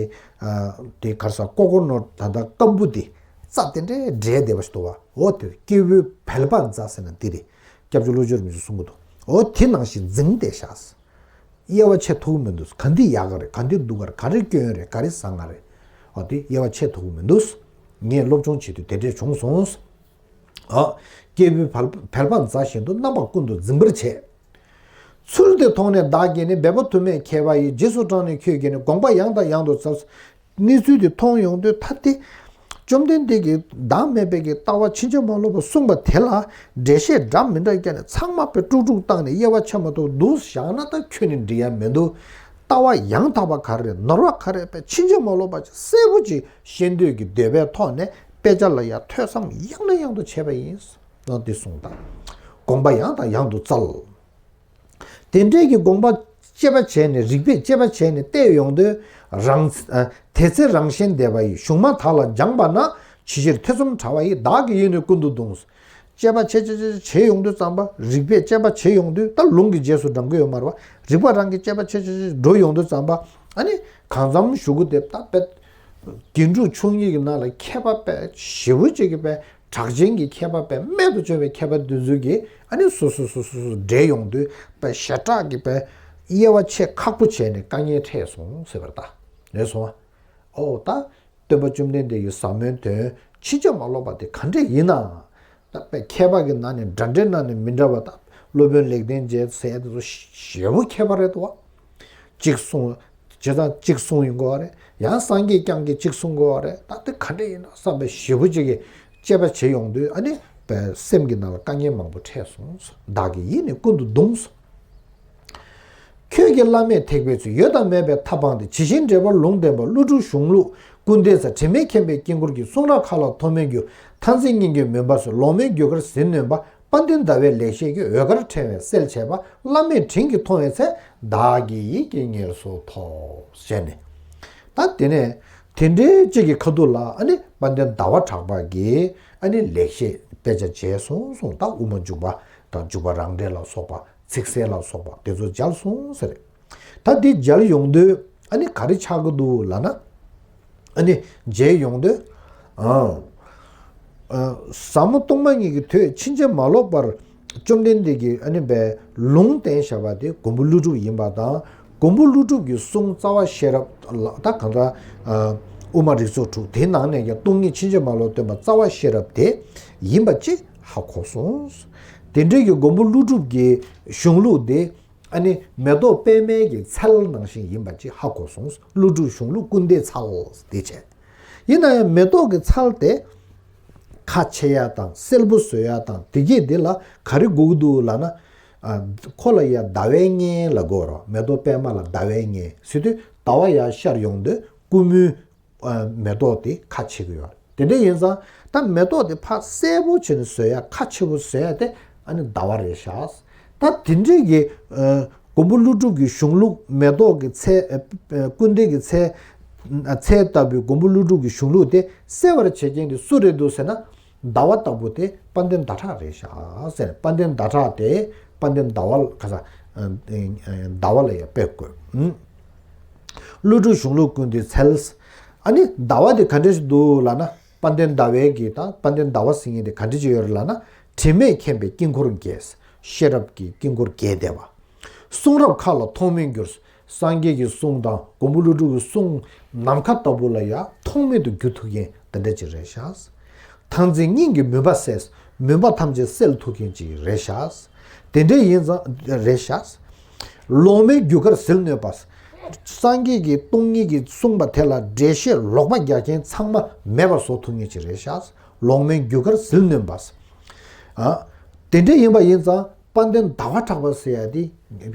དེ་ག་རེ་ཟ་ཀོ་ཀོ་ནོ་ད་ལྟ་སྐམ་པོ་དེ་རྩ་དེ་འདྲའི་འབྲས་བསྡད་པ་ཞིག་འདུག་བ། འོ་དེ་སྐྱེ་བོའི་བལ་པ་མཛའ་ཟེར་ན་འདི་རེད། སྐྱབས་རྗེ་བློ་ཆོས་རིན་པོ་ཆེས་གསུང་གི་འདུག་འོ་དེ་ནང་བཞིན་འཛིང་བསྡད་ཤག་དབྱེ་བ་ཕྱེ་ཐུབ་ཀྱི་མི་འདུག་ག་འདི་ཡག་ག་རེད། ག་འདི་སྡུག་ག་རེད། ག་རེ་སྐྱོན་རེད། ག་རེ་བཟང་ང་རེད། འོ་དེ་དབྱེ་བ་ཕྱེ་ཐུབ་ཀྱི་མི་འདུག་ངས་སློབ་སྦྱོང་བྱེད་དུས་དེ་འདྲས་བྱུང་སོང་། ཨ། སྐྱེས་བུའི་བལ་བལ་པ་མཛའ་བཞིན་དུ། རྣམ་པ་ཀུན་ཏུ་འཛིན་པར་བྱེད། ཚུལ་དེ་མཐོང་ནས་བདག་གིས་ནི། འབད་པ་དུ་མས་མཁས་པ་ཡི། རྗེས་སུ་འབྲངས་ནས་ཁྱོད་ཀྱིས་ནི། དགོངས་པ་ཡང་དང་ཡང་དུ་བསྩལ། གནས་ཚུལ་དེ་མཐོང་ཡོང་དུས་ད་དེ། བཅོམ་ལྡན་འདས་ཀྱིས་བདག་མེད་པའི་གི་ལྟ་བ་ཕྱིན་ཅི་མ་ལོག་པ་གསུངས་པ་དེ་ལ་འགྲེལ་བཤད་འདྲ་མི་འདྲ་བརྒྱབ་ནས་ཚང་མ་དཔེ་དཀྲུག་དཀྲུག་བཏང་ནས་དབྱེ་བ་ཕྱེ་མ་ཐུབ་འདུག་བཞག་ན་ད་ཁྱོད་ནི་འགྲིག་ཡ་མི་འདུག་ལྟ་བ་ཡང་དག་པ་ག་རེ་རེད། ནོར་བ་ག་རེ་རེད། དཔེ་ཕྱིན་ཅི་མ་ལོག་པ་ཅིག་གསལ་པོ་ཅིག་ཤེས་འདོད་ཀྱི་འདོད་པའི་ཐོག་ནས་དཔེ་ཆ་ལ་ཡང་ཐོས་བསམ་ཡང་ནས་ཡང་དུ་བྱས་པ་ཡིན། ནོ་འདི་གསུངས་དང་། དགོངས་པ་ཡང་དང་ཡང་དུ་བསྩལ། དེ་འདྲའི་གི་དགོངས་པ་དཔྱད་པ་བྱས་ནས་རིགས་པས་དཔྱད་པ་བྱས་ནས་བལྟས་ཡོང་དུས་རང་ཨ་དེ་ཚེ་རང་གཞན་འདས་པ་ཡི། གཞུང་མ་དག་ལ་སྦྱངས་པ་ན། ཇི་ཕྱིར་ཐེ་ཚོམ་བྲལ་བ་ཡི། བདག་གི་ཡིད་ནི་ཀུན་ཏུ་གདུང་། དཔྱད་པ་བྱས་བྱས་བྱས་བྱས་ཡོང་དུས་ཙམ་པ་རིགས་པས་དཔྱད་པ་བྱས་ཡོང་དུས་ད་ལུང་གི་རྗེས་སུ་འབྲང་གི་ཡོད་མ་རེད་བ། རིགས་པ་རང་གིས་དཔྱད་པ་བྱས་བྱས་བྱས་འགྲོ་ཡོང་དུས་ཙམ་པ་ཨ་ནི་གང་འཚམ་ཞུ་གི་དེ་ད་དཔེ་རྒྱན་དྲུག་མཆོག་གཉིས་ཀྱི་ནང་ལ་མཁས་པ་དཔེ་ཞེ་པོ་ཅིག་གི་དཔེ་གྲགས་ཅན་གྱི་མཁས་པ་དཔེ་རྨད་དུ་བྱུང་བའི་མཁས་པ་འདི་ཚོ་གིས་ཨ་ནི་སོ་སོ་སོ་སོ་སོ་འགྲེལ་ཡོང་དུས་དཔེ་ཞེ་དྲག་གི་དཔེ་དབྱེ་བ་ཕྱེ་ཁག་པོ་བྱས་ནས་དཀའ་ངལ་འཕྲད་སོང་ཟེར་བ་རེད་ད། རེད་སོང་བ། ཨོ་ད། སྟོན་པ་བཅོམ་ལྡན་འདས་ཀྱི་ཟབ་མོའི་དོན་ཕྱིན་ཅི་མ་ལོག་པ་དེ་ག་འདྲས་ཡིན་ནའང་། ད་དཔེ་མཁས་པ་གི་ནང་ནས་འདྲ་འདྲའི་ནང་ནས་མི་འདྲ་བ་དང་སློབ་དཔོན་ལེགས་ལྡན་འབྱེད་ཟེར་ཡ་དེ་ཚོ་ཞེ་པོ་མཁས་པ་རེད་འདུག་བ། གཅིག་གསུང་། བྱས་ཙང་གཅིག་གསུང་ཡོང་གི་བ་རེད། ཡང་སངས་རྒྱས་བསྐྱངས་ཀྱིས་གཅིག་གསུང་གི་བ་རེད། ད་དེ་ག་འདྲས་ཡིན་ན་བསམ་པའི་ཞེ་པོ་ཅིག་གིས་དཔྱད་པ་བྱེད་ཡོང་དུས་ཨ་ནི་དཔེ་སེམས་ཀྱི་ནང་ལ་དཀའ་ངལ་མང་པོ་འཕྲད་སོང་། བདག་གི་ཡིད་ནི་ཀུན་ཏུ་གདུང་སོང་། ཁྱོད་ཀྱིས་བླ་མེད་ཐེག་པའི་ཚུལ། ཡོད་དང་མེད་པའི་མཐའ་སྤངས་ཏེ། ཇི་བཞིན་འགྲེལ་པར་ལུང་བསྟན་པ། ཀླུ་སྒྲུབ་གཞུང་ལུགས་ཀུན་བསྡེབས་ཚར། དྲི་མེད་མཁྱེན་པའི་དཀྱིལ་འཁོར་གྱི། གསུང་རབ་མཁའ་ལ་ཐོགས་མེད་རྒྱུ། མཐར་འཛིན་སྙན་བརྒྱུད་མུན་པ་སེལ། ལོག་མེད་རྒྱུ་སྐར་ཟིལ་གནོན་པ། དཔལ་ལྡན་ཟླ་བའི་ལེགས་བཤད་ཀྱི། འོད་དཀར་ཕྲེང་བས་གསལ་བྱེད་པ། བླ་མེད་དྲིན་གྱིས་མཐོང་བའི་ཚེ། བདག་གི་ཡིད་ཀྱིས་ཉེར་སུ་ཐོབ། ཞེས་ནས། ད་དེ་ནས་དེ་འདྲའི་གཅིག་གི་ཁ་ཐུག་ལ་ཨ་ནི་དཔལ་ལྡན་ཟླ་བ་གྲགས་པ་གིས་ཨ་ནི་ལེགས་བཤད་དཔེ་ཆ་མཇལ་སོང་སོང་། ད་དབུ་མ་འཇུག་པ་དང་འཇུག་པ་རང་འགྲེལ་ལ་སོགས་པ། ཚིག་གསལ་ལ་སོགས་པ་དེ་ཚོ་མཇལ་སོང་ཟེར། ད་འདི་མཇལ་ཡོང་དུས་ཨ་ནི་ག་རེ་ཆགས་ཀྱི་འདུག་ལབ་ན། ཨ་ནི་མཇལ་ཡོང་དུས། ཨ། ཨ། ཟབ་མོ་སྟོང་པ་ཉིད་ཀྱི་དོན་ཕྱིན་ཅི་མ་ལོག་པར་བཅོམ་ལྡན་འདས་ཀྱིས་ཨ་ནི་པའི་ལུང་བསྟན་བཞག་པ་དེ་མགོན་པོ་ཀླུ་སྒྲུབ་ཡིན་པ་དང་། མགོན་པོ་ཀླུ་སྒྲུབ་ཀྱི་གསུང་རྩ་བ་ཤེས་རབ་ལ་ད་གང་ལྟར། ཨ། དབུ་མ་རིགས་ཚོགས་དྲུག་དེའི་ནང་ནས་ཀྱང་སྟོང་ཉིད་ཕྱིན་ཅི་མ་ལོག་སྟོན་པ་རྩ་བ་ཤེས་རབ་དེ་ཡིན་པ་ཅིག་ཧ་གོ་སོང་། དེ་འདྲའི་གི་མགོན་པོ་ཀླུ་སྒྲུབ་ཀྱི་གཞུང་ལུགས་དེ། ཨ་ནི་མེ་ཏོག་པདྨའི་གི་ཚལ་ནང་བཞིན་ཡིན་པ་ཅིག་ཧ་གོ་སོང་། ཀླུ་སྒྲུབ་གཞུང་ལུགས་ཀུན་བསྡེབས་ཚལ་དེ་བྱས། ཡིན་ན་ཡང་མེ་ཏོག་གི་ཚལ་དེ་ཁ་ཕྱེ་ཡ་དང་སྲད་བུ་བཟོ་ཡ་དང་དེ་གས་དེ་ལ་ག་རེ་དགོས་ཀྱི་འདུག་ལབ་ན། ཨ། ཁོ་ལ་ཡ་ཟླ་བའི་གཉེན་ལབ་དགོས་རེད། མེ་ཏོག་པད་མ་ལ་ཟླ་བའི་གཉེན་ཟེར་དུས་ཟླ་བ་ཡར་ཤར་ཡོང་དུས་ཀུ་མུའི་ཨ། མེ་ཏོག་དེ་ཁ་ཕྱེ་གི་ཡོད་རེད། དེ་འདྲ་ཡིན་ཙང་ད་མེ་ཏོག་དེ་ཕར་སེར་པོ་བྱས་ནས་བཟོ་ཡ། ཁ་ཕྱེ་པོ་བཟོ་ཡ་དེ་ཨ་ནི་ཟླ་བ་རེད་ཤག་ད་དེ་འདྲའི་གི་ཨ། མགོན་པོ་ཀླུ་སྒྲུབ་ཀྱི་གཞུང་ལུགས། མེ་ཏོག་གི་ཚལ། ཨ། ཀུན་བདེ་གི་ཚལ། ཚལ་ལྟ་བུའི་མགོན་པོ་ཀླུ་སྒྲུབ་ཀྱི་གཞུང་ལུགས་དེ་གསལ་བར་བྱེད་མཁན་དེ་སུ་རེད་འདུག་ཟེར་ན། ཟླ་བ་ལྟ་བུ་དེ་དཔལ་ལྡན་ཟླ་གྲགས་རེད་ཤག་ཟེར། དཔལ་ལྡན་ཟླ་གྲགས་དེ་དཔལ་ལྡན་ཟླ་བ་ལ་ག་ས། ཨ། ཟླ་བ་ལ་ཡང་དཔེ་བཀོད། ཨུམ། ཀླུ་སྒྲུབ་གཞུང་ལུགས་ཀུན་བདེའི་ཚལ། ཨ་ནི་ཟླ་བ་དེ་ག་འདྲ་ཞིག་འདུག་ལབ་ན། དཔལ་ལྡན་ཟླ་བའི་གི་དང་། དཔལ་ལྡན་ཟླ་བ་ཟེར་མཁན་དེ་ག་འདྲ་ཞིག་ཡོད་རེད་ལབ་ན། དྲི་མེད་མཁྱེན་པའི་དཀྱིལ་འཁོར་རྒྱས། ཤེས་རབ་ཀྱི་དཀྱིལ་འཁོར་རྒྱས་བསྡད་པ། གསུང་རབ་མཁའ་ལ་ཐོགས་མེད་གྱུར། སངས་རྒྱས་ཀྱི་གསུང་དང་མགོན་པོ་ཀླུ་སྒྲུབ་ཀྱི་གསུང་ནམ་མཁའ་ལྟ་བུ་ལ་ཡང་ཐོགས་མེད་དུ་རྒྱུ་ཐུབ་མཁན་དེ་འདྲ་ཅིག་རེད་ཤག་མཐར་འཛིན་སྙིང་གི་མུན་པ་སེལ། མུན་པ་ཐམས་ཅད་སེལ་ཐུབ་མཁན་ཅིག་རེད་ཤག་དེ་འདྲ་ཡིན་ཙང་རེད་ཤག་ལོག་མེད་རྒྱུ་སྐར་ཟིལ་གནོན་པ། སངས་རྒྱས་ཀྱི་སྟོང་ཉིད་ཀྱི་གསུངས་པ་དེ་ལ་འགྲེལ་བཤད་ལོག་པ་རྒྱག་མཁན་ཚང་མ་མེད་པ་བཟོ་ཐུབ་མཁན་ཅིག་རེད་ཤག་ལོག་མེད་རྒྱུ་སྐར་ཟིལ་གནོན་པ། ཨ། དེ་འདྲ་ཡིན་པ་ཡིན་ཙང་དཔལ་ལྡན་ཟླ་བ་གྲགས་པ་ཟེར་ཡ་དེ་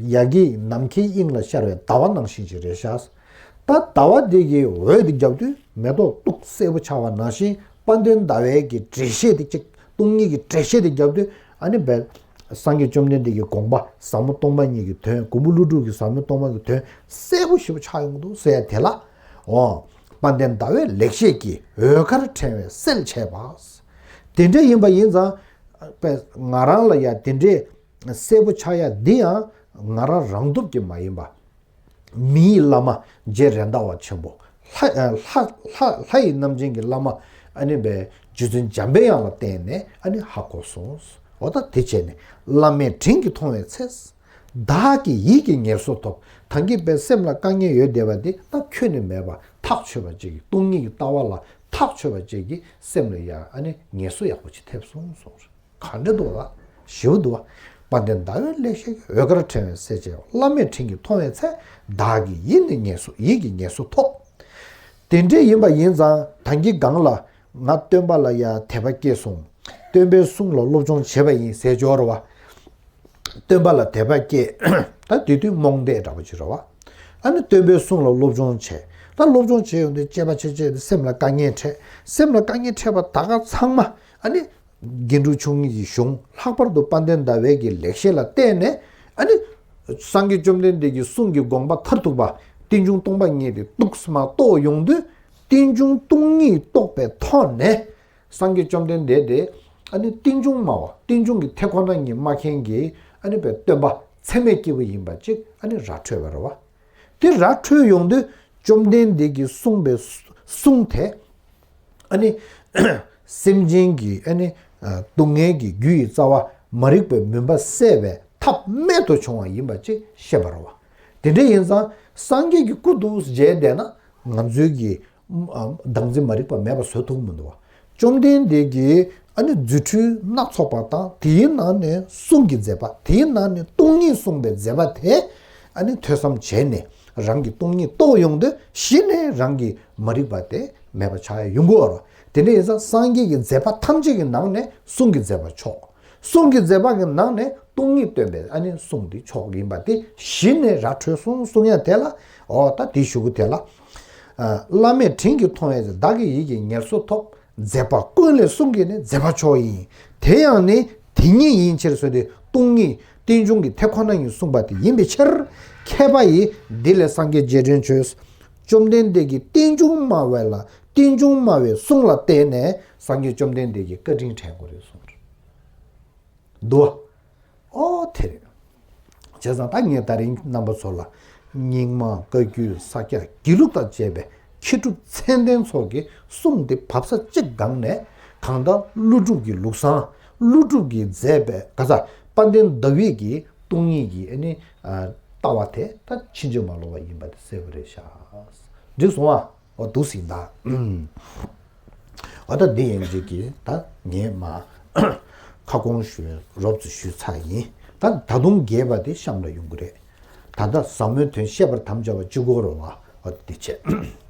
ཡ་གི་ནམ་མཁའི་དབྱིངས་ལ་ཤར་བའི་ཟླ་བ་ནང་བཞིན་ཅིག་རེད་ཤག་ད་ཟླ་བ་དེ་གི་འོད་དེ་བརྒྱབ་དུས་མེ་ཏོག་སྟུག་སེར་པོ་ཆགས་པ་ནང་བཞིན། དཔལ་ལྡན་ཟླ་བའི་གི་འགྲེལ་བཤད་དེ་གཅིག་སྟོང་ཉིད་ཀྱི་འགྲེལ་བཤད་དེ་བརྒྱབ་དུས། ཨ་ནི་བས་སངས་རྒྱས་བཅོམ་ལྡན་འདས་ཀྱི་དགོངས་པ་ཟབ་མོ་སྟོང་པ་ཉིད་ཀྱི་དོན། མགོན་པོ་ཀླུ་སྒྲུབ་ཀྱི་ཟབ་མོ་སྟོང་པ་གི་དོན་གསལ་པོ་ཞེ་པོ་ཆགས་ཡོང་གི་འདུག་ཟེར་ཡ་དེ་ལ། འོ། དཔལ་ལྡན་ཟླ་བའི་ལེགས་བཤད་ཀྱི་འོད་དཀར་ཕྲེང་བས་གསལ་བྱས་པ། དེ་འདྲ་ཡིན་པ་ཡིན་ཙང་། པས་ང་རང་ལ་ཡ་དེ་འདྲའི་གསལ་པོ་ཆགས་ཡ་འདི་ཡང་ང་རང་རང་སྟོབས་ཀྱིས་མ་ཡིན་པ། མི་ཡི་བླ་མ་རྗེ་རེད་མདའ་བ་ཆེན་པོ། ལྷ་ལྷ་ལྷ་ལྷ་ཡི་རྣམ་འདྲེན་གྱི་བླ་མ། ཨ་ནི་བས་རྗེ་བཙུན་འཇམ་པའི་དབྱངས་ལ་བརྟེན་ནས་ཨ་ནི་ཧ་གོ་སོང་། འོ་ད་དེ་བྱས་ནས་བླ་མས་དྲིན་གྱིས་མཐོང་བའི་ཚེ། བདག་གིས་ཡིད་ཀྱི་ངལ་གསོ་ཐོབ། ད་གིན་པའི་སེམས་ལ་དཀའ་ངལ་ཡོད་བསྡད་པ་འདི་ད་ཁྱོན་ནས་མེད་པ། ཐག་ཆོད་པ་ཅིག་གི་སྟོང་ཉིད་ཀྱི་ལྟ་བ་ལ་ཐག་ཆོད་པ་ཅིག་གི་སེམས་ལ་ཡ་ཨ་ནི་ངལ་གསོ་ཡག་པོ་ཅིག་ཐེབས་སོང་གསུངས། ག་འདྲ་འདུག་ལ། ཞེ་པོ་འདུག་བ། དཔལ་ལྡན་ཟླ་བའི་ལེགས་བཤད་ཀྱི་འོད་དཀར་ཕྲེང་བས་གསལ་བྱེད་པ། བླ་མས་དྲིན་གྱིས་མཐོང་བའི་ཚེ། བདག་གིས་ཡིད་ནི་ངལ་གསོ་ཡིད་ཀྱི་ངལ་གསོ་ཐོབ། དེ་འདྲ་ཡིན་པ་ཡིན་ཙང་ད་གིན་སྒང་ལ་ང་སྟོན་པ་ལ་ཡ་དད་པ་སྐྱེས་སོང་། སྟོན་པའི་གསུང་ལ་སློབ་སྦྱོང་བྱས་པ་ཡིན་ཟེར་འཇོག་རེད་བ། སྟོན་པ་ལ་དད་པ་སྐྱེས། ད་དེ་དུས་རྨོངས་དད་འདྲ་པོ་ཅིག་རེད་བ། ཨ་ནི་སྟོན་པའི་གསུང་ལ་སློབ་སྦྱོང་བྱས། ད་སློབ་སྦྱོང་བྱས་ཡོང་དུས་དཔྱད་པ་བྱས་བྱས་ཏེ་སེམས་ལ་དཀའ་ངལ་འཕྲད། སེམས་ལ་དཀའ་ངལ་འཕྲད་པ་ད་ག་ཚང་མ་ཨ་ནི། དགེ་འབྲུག་ཆོས་དབྱིངས་ཀྱི་གཞུང་། ལྷག་པར་དུ་དཔལ་ལྡན་ཟླ་བའི་གི་ལེགས་བཤད་ལ་བརྟེན་ནས། ཨ་ནི། སངས་རྒྱས་བཅོམ་ལྡན་འདས་ཀྱི་གསུང་གི་དགོངས་པ་མཐར་ཐུག་པ། རྟེན་འབྱུང་སྟོང་པ་ཉིད་དེ་ཏོག་ཙམ་རྟོགས་ཡོང་དུས། རྟེན་འབྱུང་སྟོང་ཉིད་རྟོགས་པའི་ཐོག་ནས། སངས་རྒྱས་བཅོམ་ལྡན་འདས་དེ་ཨ་ནི་རྟེན་འབྱུང་སྨྲ་བ། རྟེན་འབྱུང་གི་དེ་ཁོ་ན་ཉིད་སྨྲ་མཁན་གྱི་ཨ་ནི་བའི་སྟོན་པ་ཚད་མེད་སྐྱེས་བུ་ཡིན་པ་ཅིག་ཨ་ནི་ར་འཕྲོད་པ་རེད་བ། དེ་ར་འཕྲོད་ཡོང་དུས་བཅོམ་ལྡན་འདས་ཀྱིས་གསུངས་པའི་གསུང་དེ་ཨ་ནི་སེམས་ཅན་གྱི་ཨ་ནི་སྡུག་བསྔལ་གྱི་རྒྱུ་ཡི་རྩ་བ་མ་རིག་པའི་མུན་པ་སེལ་བའི་ཐབས་རྨད་དུ་བྱུང་བ་ཡིན་པ་ཅིག་ཤེས་པ་རེད་བ། དེ་འདྲ་ཡིན་ཙང་སངས་རྒྱས་ཀྱི་སྐུ་འདུག་བྱས་བསྡད་ན་ང་ཚོའི་གི་བདག་འཛིན་མ་རིག་པ་མེད་པ་བཟོ་ཐུབ་མི་འདུག་བ། བཅོམ་ལྡན་འདས་ཀྱིས་ཨ་ནི་རྫུ་འཕྲུལ་སྣ་ཚོགས་པ་དང་། དེའི་ནང་ནས་གསུང་གི་མཛད་པ། དེའི་ནང་ནས་སྟོང་ཉིད་གསུངས་པའི་མཛད་པ་དེ་ཨ་ནི་ཐོས་བསམ་བྱས་ནས་རང་གི་སྟོང་ཉིད་རྟོགས་ཡོང་དུས་གཞི་ནས་རང་གི་མ་རིག་པ་དེ་མེད་པ་ཆགས་ཡ་ཡོང་གི་ཡོད་རེད། དེ་འདྲ་ཡིན་ཙང་སངས་རྒྱས་ཀྱི་མཛད་པ་ཐམས་ཅད་ཀྱི་ནང་ནས་གསུང་གི་མཛད་པ་མཆོག་གསུང་གི་མཛད་པ་གི་ནང་ནས་སྟོང་ཉིད་སྟོན་པའི་ཨ་ནི་གསུང་འདི་མཆོག་ཡིན་པ་དེ་གཞི་ནས་ར་འཕྲོད་སོང་གསུང་ཡ་དེ་ལ། འོ་ད་དེའི་གཞུག་གུ་དེ་ལ། ཨ། བླ་མས་དྲིན་གྱིས་མཐོང་བའི་ཚེ། བདག་གིས་ཡིད་ཀྱི་ངལ་གསོ་ཐོབ། མཛད་པ་ཀུན་ལས་གསུང་གི་ནི། མཛད་པ་མཆོག་ཡིན། དེ་ཡང་ནི་དེ་ཉིད་ཡིན་ཕྱིར་ཟེར་ཏེ། སྟོང་ཉིད་རྟེན་འབྱུང་གི་དེ་ཁོ་ན་ཉིད་གསུངས་པ་དེ་ཡིན་པའི་ཕྱིར། མཁས་པ་ཡིས་འདི་ལས་སངས་རྒྱས་རྗེས་དྲན་བྱོས། བཅོམ་ལྡན་འདས་ཀྱིས་རྟེན་འབྱུང་སྨྲ་བ་ལ། རྟེན་འབྱུང་སྨྲ་བའི་གསུང་ལ་བརྟེན་ནས་སངས་རྒྱས་བཅོམ་ལྡན་འདས་ཀྱི་བཀའ་དྲིན་དྲན་དགོས་རེད་གསུངས། འདུག་བ། ཨོ་དེ་རེད། བྱས་ཙང་ད་ངས་ད་རིང་རྣམ་པ་ཚོ་ལ་རྙིང་མ་བཀའ་བརྒྱུད་ས་སྐྱ་དགེ་ལུགས་དང་བཅས་པའི་མཁས་གྲུབ་མཚན་ལྡན་ཚོ་གི་གསུང་དེ་བབས་ས་གཅིག་སྒང་ནས། གང་ལྟར་ཀླུ་སྒྲུབ་ཀྱི་ལུགས་བཟང་། ཀླུ་སྒྲུབ་ཀྱིས་མཛད་པའི་ག་ས་དཔལ་ལྡན་ཟླ་བའི་གི་སྟོང་ཉིད་ཀྱི་ཨ་ནི་ལྟ་བ་དེ་ད་ཕྱིན་ཅི་མ་ལོག་པ་ཡིན་པ་དེ་གསལ་པོ་རེད་ཤག་འགྲིག་སོང་ཨ། འོ་འདུག་སེ་ཡིན་ད། ཨ་ད་འདི་ཡན་ཅིག་གིས་ད་ངས་མ་ཁ་སྐོང་ཞུས། རོབ་ཙམ་ཞུས་ཚར་ཡིན། ད་ད་དུང་རྒྱས་པ་དེ་གཤམ་ལ་ཡོང་གི་རེད། ད་ལྟ་ཟབ་མོའི་དོན་བཤད་པར་དམ་བཅའ་བ་གཅིག་པོ་རེད་བ། འོ་འདི་བྱས།